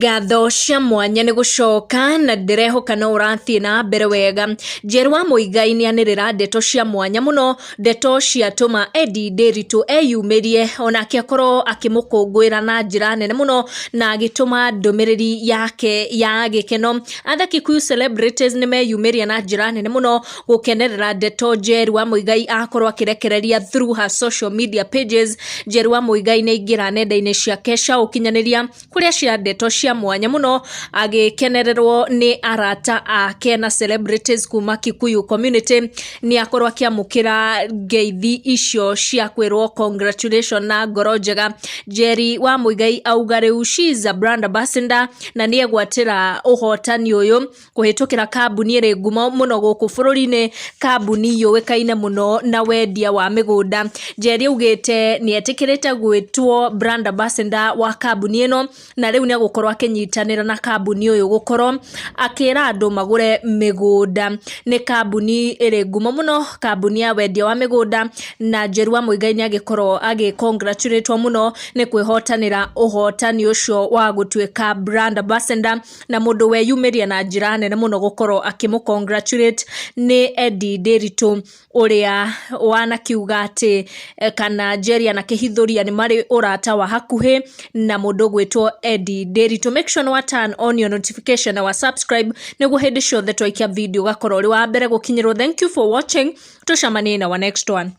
Ngatho cia mwanya nĩ gũcoka na ndĩrehoka no ũrathiĩ na mbere wega. Njerũ wa Mũigai nĩanĩrĩra ndeto cia mwanya mũno, ndeto ciatũma Eddie Ndiritu eyumĩrie onake akorwo akĩmũkũngũĩra na njĩra nene mũno na agĩtũma ndũmĩrĩri yake ya gĩkeno. Other Kikuyu celebrities nĩmeyumĩria na njĩra nene mũno gũkenerera ndeto Njeru wa Mũigai akorwo akĩrekereria through her social media pages. Njeru wa Mũigai nĩaingĩra nenda-inĩ ciake cia ũkinyanĩria kũrĩa cia ndeto cia mwanya mũno agĩkenererwo nĩ arata ake na celebrities kuma Kikuyu community. Nĩ akorwo akĩamũkĩra ngeithi icio cia kwĩrwo congratulation na ngoro njega. Njeri wa Mũigai auga rĩu she is a brand ambassador na nĩ egwatĩra ũhotani ũyũ kũhĩtũkĩra kambuni ĩrĩ ngumo mũno gũkũ bũrũri-inĩ, kambuni yũĩkaine mũno na wendia wa mĩgũnda. Njeri augĩte nĩ etĩkĩrĩte gwĩtwo brand ambassador wa kambuni ĩno na rĩu nĩ egũkorwo akĩnyitanĩra na kambuni ũyũ gũkorwo akĩra andũ magũre mĩgũnda. Nĩ kambuni ĩrĩ ngumo mũno, kambuni ya wendia wa mĩgũnda, na Njeru wa Mũigai nĩ agĩkorwo agĩ congratulate mũno nĩ kwĩhotanĩra ũhotani ũcio wa gũtuĩka brand ambassador, na mũndũ weyumĩria na njĩra nene mũno gũkorwo akĩmũ congratulate nĩ Eddie Ndiritu ũrĩa wanakiuga atĩ kana Njeri anakĩhithũria nĩ marĩ ũrata wa hakuhĩ na mũndũ ũgwĩtwo Eddie Ndiritu. Make sure nĩ wa turn on your notification na wa subscribe nĩguo hĩndĩ ciothe twaikia video ũgakorwo ũrĩ wa mbere gũkinyĩrwo. Thank you for watching, tũcemanie in our next one.